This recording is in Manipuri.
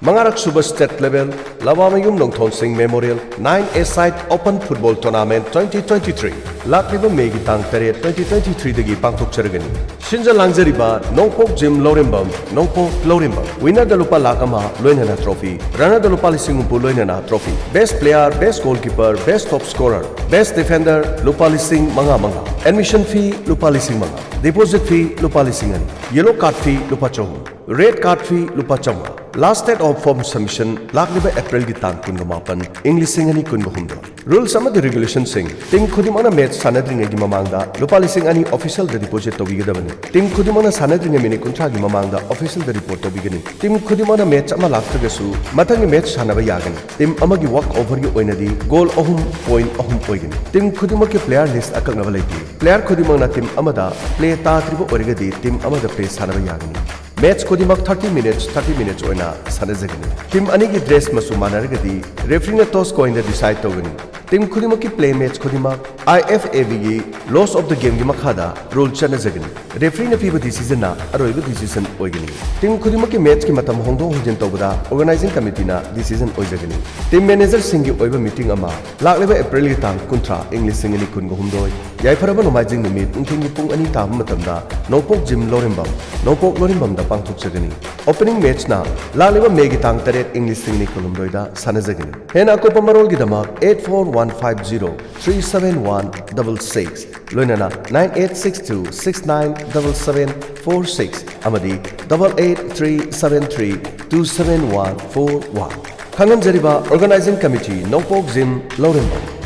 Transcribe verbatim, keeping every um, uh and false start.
ꯃꯉꯥꯔꯛ ꯁꯨꯕ state level ꯂꯋꯥꯃꯌꯨꯝ ꯅꯣꯡꯊꯣꯟ ꯁꯤꯡ Memorial nine A side Open Football Tournament twenty twenty-three ꯂꯥꯛꯂꯤꯕ ꯃꯦꯒꯤ ꯇꯥꯡ ꯇꯔꯦꯠ, twenty twenty-three ꯗꯒꯤ ꯄꯥꯡꯊꯣꯛꯆꯔꯒꯅꯤ꯫ ꯁꯤꯟꯖ ꯂꯥꯡꯖꯔꯤꯕ ꯅꯣꯡꯄꯣꯛ ꯖꯤꯝ ꯂꯧꯔꯦꯝꯕꯝ, ꯅꯣꯡꯄꯣꯛ ꯂꯧꯔꯦꯝꯕꯝ꯫ Winner ꯗ ꯂꯨꯄꯥ ꯂꯥꯈ ꯑꯃ ꯂꯣꯏꯅꯅ trophy, runner ꯗ ꯂꯨꯄꯥ ꯂꯤꯁꯤꯡ ꯍꯨꯝꯐꯨ ꯂꯣꯏꯅꯅ trophy, best player, best goalkeeper, best top scorer, best defender ꯂꯨꯄꯥ ꯂꯤꯁꯤꯡ ꯃꯉꯥ ꯃꯉꯥ꯫ Admission fee ꯂꯨꯄꯥ ꯂꯤꯁꯤꯡ ꯃꯉꯥ꯫ Deposit fee ꯂꯨꯄꯥ ꯂꯤꯁꯤꯡ ꯑꯅꯤ꯫ Yellow card fee ꯂꯨꯄꯥ ꯆꯍꯨꯝ꯫ Red card fee ꯂꯨꯄꯥ ꯆꯥꯝꯃꯉꯥ꯫ Last date of form submission ꯂꯥꯛꯂꯤꯕ April ꯒꯤ ꯇꯥꯡ ꯀꯨꯟꯒ ꯃꯥꯄꯟ, ꯏꯪ ꯂꯤꯁꯤꯡ ꯑꯅꯤ ꯀꯨꯟꯒ ꯍꯨꯝꯗꯣꯏ꯫ Rules ꯑꯃꯗꯤ regulation ꯁꯤꯡ: team ꯈꯨꯗꯤꯡꯃꯛꯅ match ꯁꯥꯟꯅꯗ꯭ꯔꯤꯉꯩꯒꯤ ꯃꯃꯥꯡꯗ ꯂꯨꯄꯥ ꯂꯤꯁꯤꯡ ꯑꯅꯤ official ꯗ deposit ꯇꯧꯕꯤꯒꯗꯕꯅꯤ꯫ Team ꯈꯨꯗꯤꯡꯃꯛꯅ ꯁꯥꯟꯅꯗ꯭ꯔꯤꯉꯩ minute ꯀꯨꯟꯊ꯭ꯔꯥꯒꯤ ꯃꯃꯥꯡꯗ official ꯗ report ꯇꯧꯕꯤꯒꯅꯤ꯫ Team ꯈꯨꯗꯤꯡꯃꯛꯅ match ꯑꯃ ꯂꯥꯛꯇ꯭ꯔꯒꯁꯨ ꯃꯊꯪꯒꯤ match ꯁꯥꯟꯅꯕ ꯌꯥꯒꯅꯤ꯫ Team ꯑꯃꯒꯤ walk over ꯒꯤ ꯑꯣꯏꯅꯗꯤ goal ꯑꯍꯨꯝ, point ꯑꯍꯨꯝ ꯑꯣꯏꯒꯅꯤ꯫ Team ꯈꯨꯗꯤꯡꯃꯛꯀꯤ player list ꯑꯀꯛꯅꯕ ꯂꯩꯇꯦ꯫ Player ꯈꯨꯗꯤꯡꯃꯛꯅ team ꯑꯃꯗ play ꯇꯥꯗ꯭ꯔꯤꯕ ꯑꯣꯏꯔꯒꯗꯤ team ꯑꯃꯗ play ꯁꯥꯟꯅꯕ ꯌꯥꯒꯅꯤ꯫ Match ꯈꯨꯗꯤꯡꯃꯛ thirty minutes, thirty minutes ꯑꯣꯏꯅ ꯁꯥꯟꯅꯖꯒꯅꯤ꯫ Team ꯑꯅꯤꯒꯤ dress ꯃꯆꯨ ꯃꯥꯟꯅꯔꯒꯗꯤ referee ꯅ toss coin ꯗ decide ꯇꯧꯒꯅꯤ꯫ Team ꯈꯨꯗꯤꯡꯃꯛꯀꯤ play match ꯈꯨꯗꯤꯡꯃꯛ I F A B ꯒꯤ laws of the game ꯒꯤ ꯃꯈꯥꯗ rule ꯆꯠꯅꯖꯒꯅꯤ꯫ Referee ꯅ ꯄꯤꯕ decision ꯅ ꯑꯔꯣꯏꯕ decision ꯑꯣꯏꯒꯅꯤ꯫ Team ꯈꯨꯗꯤꯡꯃꯛꯀꯤ match ꯀꯤ ꯃꯇꯝ ꯍꯣꯡꯗꯣꯛ ꯍꯣꯡꯖꯤꯟ ꯇꯧꯕꯗ organizing committee ꯅ decision ꯑꯣꯏꯖꯒꯅꯤ꯫ Team manager ꯁꯤꯡꯒꯤ ꯑꯣꯏꯕ meeting ꯑꯃ ꯂꯥꯛꯂꯤꯕ April ꯒꯤ ꯇꯥꯡ ꯀꯨꯟꯊ꯭ꯔꯥ, ꯏꯪ ꯂꯤꯁꯤꯡ ꯑꯅꯤ ꯀꯨꯟꯒ ꯍꯨꯝꯗꯣꯏ, ꯌꯥꯏꯐꯔꯕ ꯅꯣꯡꯃꯥꯏꯖꯤꯡ ꯅꯨꯃꯤꯠ ꯅꯨꯡꯊꯤꯜꯒꯤ ꯄꯨꯡ ꯑꯅꯤ ꯇꯥꯕ ꯃꯇꯝꯗ ꯅꯣꯡꯄꯣꯛ ꯖꯤꯝ ꯂꯧꯔꯦꯝꯕꯝ, ꯅꯣꯡꯄꯣꯛ ꯂꯧꯔꯦꯝꯕꯝꯗ ꯄꯥꯡꯊꯣꯛꯆꯒꯅꯤ꯫ Opening match ꯅ ꯂꯥꯛꯂꯤꯕ ꯃꯦꯒꯤ ꯇꯥꯡ ꯇꯔꯦꯠ, ꯏꯪ ꯂꯤꯁꯤꯡ ꯑꯅꯤ ꯀꯨꯟꯍꯨꯝꯗꯣꯏꯗ ꯁꯥꯟꯅꯖꯒꯅꯤ꯫ ꯍꯦꯟꯅ ꯑꯀꯨꯞꯄ ꯃꯔꯣꯜꯒꯤꯗꯃꯛ eight four one five zero three seven one double six ꯂꯣꯏꯅꯅ nine eight six two six nine double seven four six ꯑꯃꯗꯤ double eight three seven three two seven one four one꯫ ꯈꯪꯍꯟꯖꯔꯤꯕ organizing committee, ꯅꯣꯡꯄꯣꯛ ꯖꯤꯝ ꯂꯧꯔꯦꯝꯕꯝ꯫